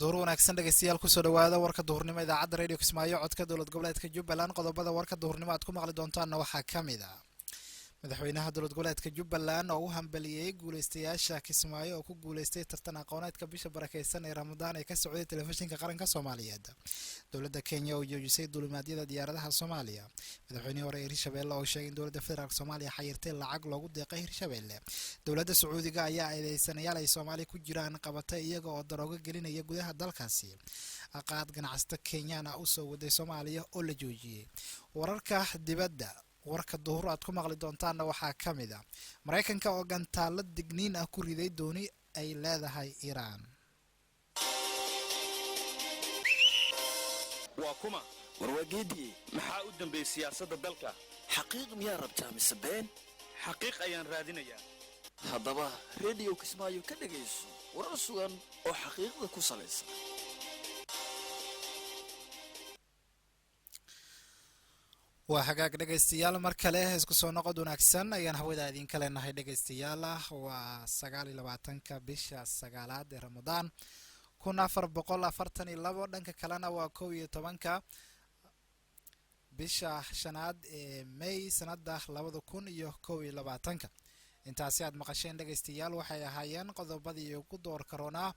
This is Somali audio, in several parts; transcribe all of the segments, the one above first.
Duhur wanaagsan dhegeystayaal, kusoo dhawaada warka duhurnimo idaacadda Radio Kismaayo, codka dowlad goboleedka Jubbaland. Qodobada warka duhurnimo aad ku maqli doontaanna waxaa ka mid ah madaxweynaha dowlad goboleedka Jubbaland oo u hambeliyey guuleystayaasha Kismaayo oo ku guuleystay tartan aqooneedka bisha barakeysan ee Ramadaan ee ka socday Telefishinka Qaranka Soomaaliyeed. Dowladda Kenya oo joojisay duulimaadyada diyaaradaha Soomaaliya. Madaxweynihii hore ee Hirshabeelle oo sheegay in dowladda federaalk Soomaaliya xayirtay lacag loogu deeqay Hirshabeelle. Dowladda Sacuudiga ayaa eedeysanayaal ay Soomaaliya ku jiraan qabatay iyaga oo daroogo gelinaya gudaha dalkaasi. Qaad ganacsato Kenyaan ah usoo waday Soomaaliya oo la joojiyey. Wararka dibadda warka duhur aad ku maqli doontaanna waxaa ka mid ah Maraykanka oo gantaalo digniin ah ku riday dooni ay leedahay Iiraan. Waa kuma? Warwaageedii. Maxaa u dambeeyey siyaasadda dalka? Xaqiiq miyaa rabtaa mise been? Xaqiiq ayaan raadinayaa. Haddaba Rediyo Kismaayo ka dhegayso warar sugan oo xaqiiqda ku salaysan. Waa hagaag dhegaystayaal, mar kale isku soo noqod wanaagsan ayaan hawada idinka leenahay dhegaystayaal. Waa 29-ka bisha sagaalaad ee Ramadaan 1442, dhanka kalena waa 11-ka bisha shanaad ee May sanada 2021-ka. Intaasi aad maqasheen dhegaystayaal waxay ahaayeen qodobadii ugu door karoonaa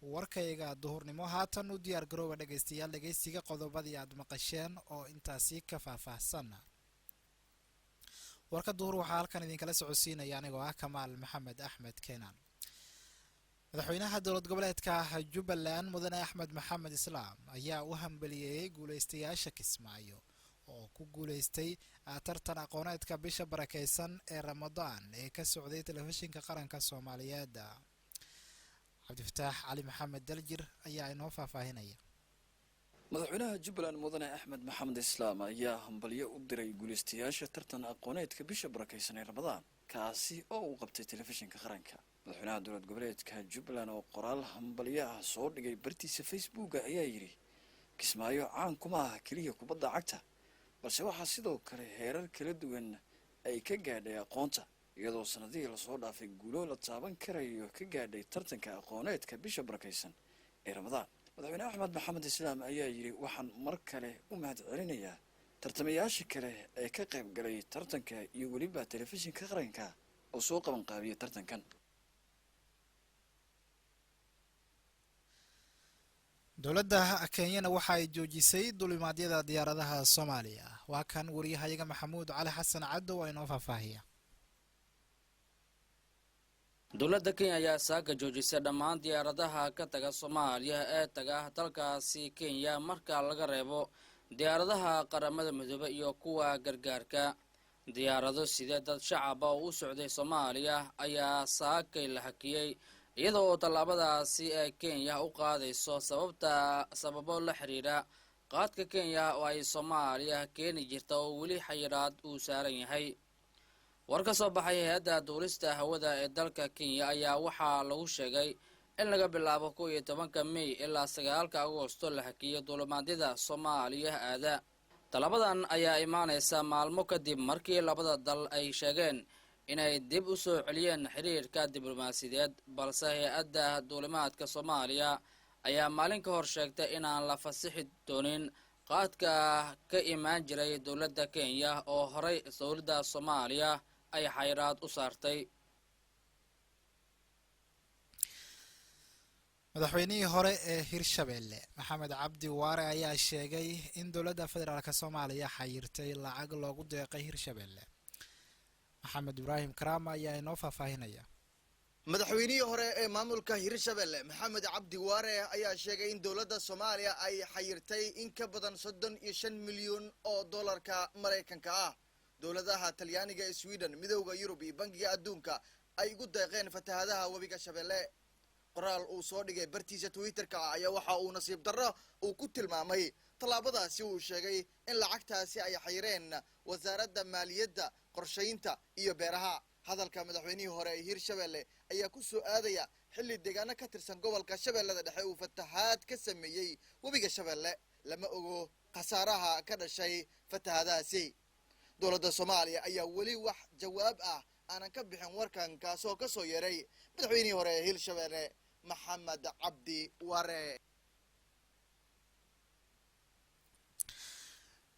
warkayga duhurnimo. Haatan u diyaar garooba dhegaystayaal dhegaysiga qodobadii aad maqasheen oo intaasi ka faahfaahsan. Warka duhur waxaa halkan idinkala socodsiinaya anigoo ah Kamaal Maxamed Axmed Keenan. Madaxweynaha dowlad goboleedka Jubbaland Mudane Axmed Maxamed Islaam ayaa u hambeliyeeyey guuleystayaasha Kismaayo oo ku guuleystay tartan aqooneedka bisha barakeysan ee Ramadaan ee ka socday Telefishinka Qaranka Soomaaliyeed. Cabdifataax Cali Maxamed Daljir ayaa inoo faahfaahinaya. Madaxweynaha Jubbaland Mudane Axmed Maxamed Islaam ayaa hambalyo u diray guulaystayaasha tartan aqooneedka bisha barakeysan ee Ramadaan, kaasi oo uu qabtay Telefishinka Qaranka. Madaxweynaha dowlad goboleedka Jubbaland oo qoraal hambalyo ah soo dhigay bartiisa Facebooka ayaa yidhi: "Kismaayo caan kuma aha keliya kubadda cagta, balse waxaa sidoo kale heerar kala duwan ay ka gaadhay aqoonta, iyadoo sanadihii lasoo dhaafay guulo la taaban karayo ka gaadhay tartanka aqooneedka bisha barakeysan ee Ramadaan." Madaxweyne Axmed Maxamed Islaam ayaa yidhi: "Waxaan mar kale u mahad celinayaa tartamayaasha kale ee ka qayb galay tartanka iyo weliba Telefishinka Qaranka oo soo qaban qaabiyay tartankan." Dowladda Kenyana waxa ay joojisay duulimaadyada diyaaradaha Soomaaliya. Waa kan wariyahayaga Maxamuud Cali Xasan Caddow oo inoo faahfaahiya. Dowladda Kenya ayaa saaka joojisay dhammaan diyaaradaha ka taga Soomaaliya ee taga dalkaasi Kenya, marka laga reebo diyaaradaha Qaramada Midoobey iyo kuwa gargaarka. Diyaarado sidee dad shacaba oo u socday Soomaaliya ayaa saakay la hakiyey, iyada oo tallaabadaasi ee Kenya u qaadayso sababta sababo la xiriira qaadka Kenya oo ay Soomaaliya keeni jirta oo weli xayiraad uu saaran yahay. War ka soo baxay hay-adda duulista hawada ee dalka Kenya ayaa waxaa lagu sheegay in laga bilaabo 11-ka Mey ilaa 9-ka Agoosto la hakiyo duulimaadyada Soomaaliya aada. Tallabadan ayaa imaanaysa maalmo kadib markii labada dal ay sheegeen inay dib u soo celiyeen xiriirka diblomaasiyadeed, balse hay-adda duulimaadka Soomaaliya ayaa maalin ka hor sheegtay inaan la fasixi doonin qaadka ka imaan jiray dowladda Kenya oo horey dowladda Soomaaliya ay xayraad u saartay. Madaxweynihii hore ee Hirshabeelle Maxamed Cabdi Waare ayaa sheegay in dowladda federaalk Soomaaliya xayirtay lacag loogu deeqay Hirshabeelle. Maxamed Ibraahim Karaama ayaa inoo faahfaahinaya. Madaxweynihii hore ee maamulka Hirshabelle Maxamed Cabdi Waare ayaa sheegay in dowladda Soomaaliya ay xayirtay in ka badan 35 milyan oo dollarka Maraykanka ah, dowladaha Talyaaniga ee Sweden, Midowda Yurub iyo Bangiga Adduunka ay ugu deeqeen fatahadaha webiga Shabeelle. Qoraal uu soo dhigay bartiisa Twitterka ah ayaa waxa uu nasiib darro uu ku tilmaamay tallaabadaasi. Uu sheegay in lacagtaasi ay xayreen Wasaaradda Maaliyadda, Qorshaynta iyo Beeraha. Hadalka madaxweynihii hore ee Hirshabelle ayaa ku soo aadaya xilli deegaano ka tirsan gobolka Shabeellada Dhexe uu fatahaad ka sameeyey webiga Shabeelle. Lama ogo khasaaraha ka dhashay fatahadahaasi. Dowladda Soomaaliya ayaa weli wax jawaab ah aanan ka bixin warkan kaasoo kasoo yeeray madaxweynihii hore ee Hirshabelle Maxamed Cabdi Ware.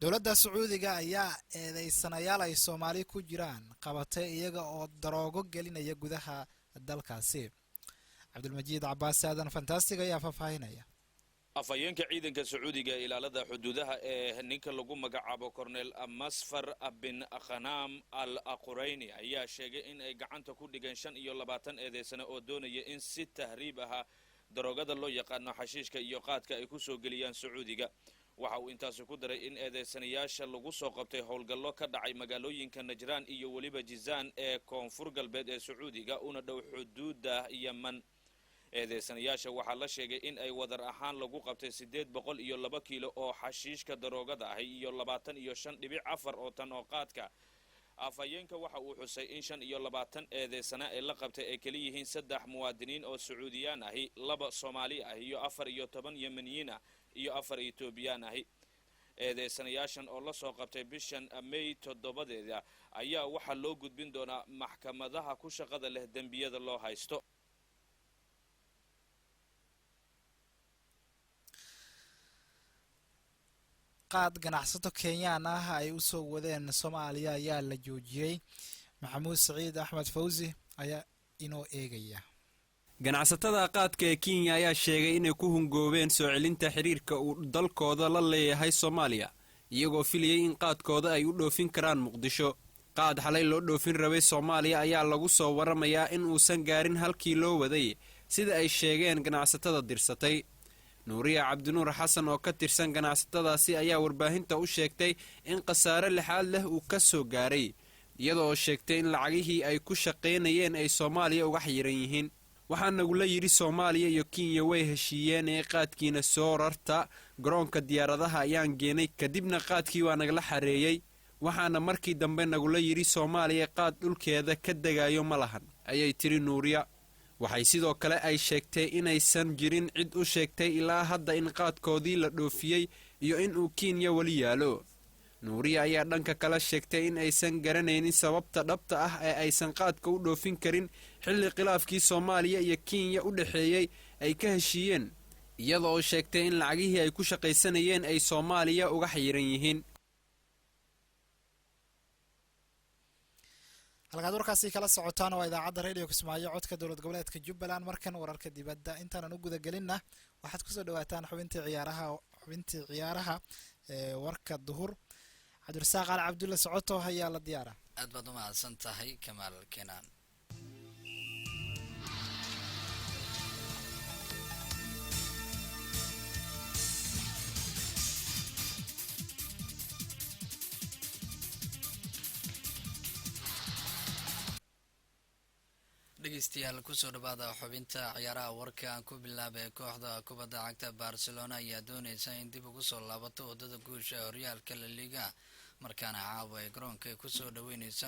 Dowladda Sacuudiga ayaa eedeysanayaal ay Soomaali ku jiraan qabatay iyaga oo daroogo gelinaya gudaha dalkaasi. Cabdulmajiid Cabaas Aadan Fantastic ayaa faahfaahinaya. Afhayeenka ciidanka Sacuudiga ee ilaalada xuduudaha ee ninka lagu magacaabo Cornel Masfar bin Khanaam al Qurayni ayaa sheegay in ay gacanta ku dhigeen 25 eedeysane oo doonaya in si tahriib ahaa daroogada loo yaqaano xashiishka iyo qaadka ay ku soo geliyaan Sacuudiga. Waxa uu intaasi ku daray in eedeysanayaasha lagu soo qabtay howlgallo ka dhacay magaalooyinka Najraan iyo weliba Jizaan ee koonfur galbeed ee Sacuudiga, una dhow xuduudda Yeman. Eedeysanayaasha waxaa la sheegay in ay wadar ahaan lagu qabtay 802 kiilo oo xashiishka daroogada ahi iyo 25.4 oo tan oo qaadka. Afhayeenka waxa uu xusay in 25 eedeysana ee la qabtay ay kala yihiin 3 muwaadiniin oo Sacuudiyaan ahi, 2 Soomaali ah iyo 14 Yemeniyiin ah iyo 4 Etoobiyaan ahi. Eedeysanayaashan oo la soo qabtay bishan May 7deeda ayaa waxaa loo gudbin doonaa maxkamadaha ku shaqada leh dembiyada loo haysto. Qaad ganacsato Kenyaan ah ay u soo wadeen Soomaaliya ayaa la joojiyey. Maxamuud Saciid Axmed Fawzi ayaa inoo eegaya. Ganacsatada qaadka ee Kenya ayaa sheegay inay ku hungoobeen soo celinta xiriirka uu dalkooda la leeyahay Soomaaliya, iyagoo filayay in qaadkooda ay u dhoofin karaan Muqdisho. Qaad xalay loo dhoofin rabay Soomaaliya ayaa lagu soo waramayaa in uusan gaarin halkii loo waday, sida ay sheegeen ganacsatada dirsatay. Nuuriya Cabdinuur Xasan oo ka tirsan ganacsatadaasi ayaa warbaahinta u sheegtay in khasaare lixaad leh uu ka soo gaaray, iyadoo sheegtay in lacagihii ay ku shaqaynayeen ay Soomaaliya uga xayiran yihiin. Waxaa nagula yidhi Soomaaliya iyo Kenya way heshiiyeen ee qaadkiina soo rarta, garoonka diyaaradaha ayaan geenay, kadibna qaadkii waa nagala xareeyey. Waxaana markii dambe nagula yidhi Soomaaliya qaad dhulkeeda ka degayo ma lahan, ayay tiri Nuuriya. Waxay sidoo kale ay sheegtay inaysan jirin cid u sheegtay ilaa hadda in qaadkoodii la dhoofiyey iyo in uu Kenya weli yaalo. Nuuriya ayaa dhanka kale sheegtay in aysan garanaynin sababta dhabta ah ee aysan qaadka u dhoofin karin xilli khilaafkii Soomaaliya iyo Kenya u dhexeeyey ay ka heshiiyeen, iyada oo sheegtay in lacagihii ay ku shaqaysanayeen ay Soomaaliya uga xayiran yihiin. Halkaad warkaasi kala socotaan waa idaacadda Radio Kismaayo, codka dowlad goboleedka Jubbaland. Markan wararka dibadda intaanan u gudagelinna, waxaad kusoo dhawaataan xubintii ciyaaraha ee warka duhur. Cabdirasaaq Cali Cabdulle Socoto ayaa la diyaara. Aad baad u mahadsan tahay, Kamaal Kenaan. Dhegeystayaal, kusoo dhawaada xubinta ciyaaraha. Warka aan ku bilaabay, kooxda kubadda cagta Barcelona ayaa dooneysa in dib ugu soo laabato wadada guusha ee horyaalka La Liga, markaana caawa ay garoonka ay kusoo dhaweyneyso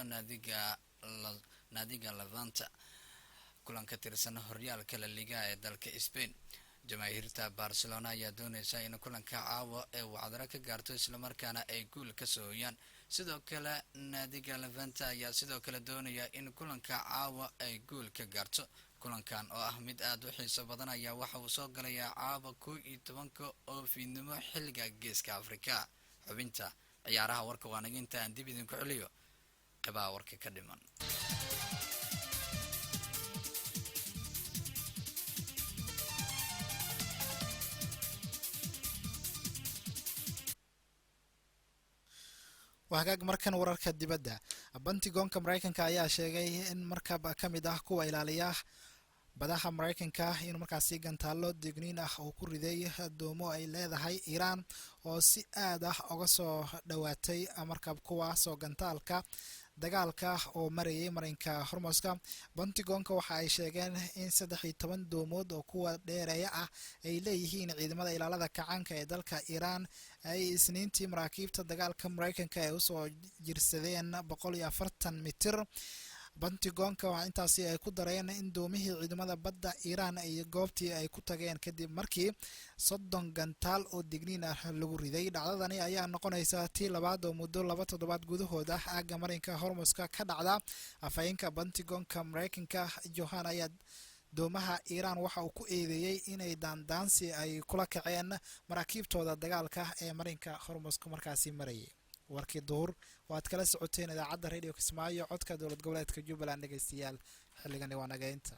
naadiga Levante, kulan ka tirsan horyaalka La Liga ee dalka Spain. Jamaahiirta Barcelona ayaa dooneysa in kulanka caawa ee wacdaro ka gaarto, islamarkaana ay guul ka soo hoyaan. Sidoo kale naadiga Levante ayaa sidoo kale doonaya in kulanka caawa ay guul ka gaarto. Kulankan oo ah mid aada u xiiso badan ayaa waxa uu soo galayaa caawa 11-ka oo fiidnimo xilliga Geeska Afrika. Xubinta ciyaaraha warka waa naginta, aan dib idinku celiyo qeybaha warka ka dhiman. Waa hagaag. Markan wararka dibadda. Pentagonka Mareykanka ayaa sheegay in markab ka mid ah kuwa ilaaliya badaha Mareykanka inuu markaasi gantaalo digniin ah uu ku riday doomo ay leedahay Iiraan oo si aad ah uga soo dhowaatay markab, kuwaasoo gantaalka dagaalka oo marayay marinka Hormoska. Pentagonka waxa ay sheegeen in 13 doomood oo kuwa dheereeya ah ay leeyihiin ciidamada ilaalada kacaanka ee dalka Iiraan ay Isniintii maraakiibta dagaalka Mareykanka ay usoo jirsadeen 140 mitir. Pentagonka waxaa intaasi ay ku dareen in doomihii ciidamada badda Iiraan ay goobtii ay ku tageen kadib markii 30 gantaal oo digniin ah lagu riday. Dhacdadani ayaa noqonaysa tii labaad oo muddo 2 toddobaad gudahood ah aagga marinka Hormuska ka dhacda. Afhayeenka Pentagonka Mareykanka Johan ayaa Doomaha Iiraan waxa uu ku eedeeyey inay daandaansi ay kula kaceen maraakiibtooda dagaalka ee marinka Hormuska markaasi marayay. Warkii duhur oo aad kala socoteen idaacadda Radio Kismaayo, codka dowlad goboleedka Jubbaland, dhegeystayaal, xilligani waa nageynta.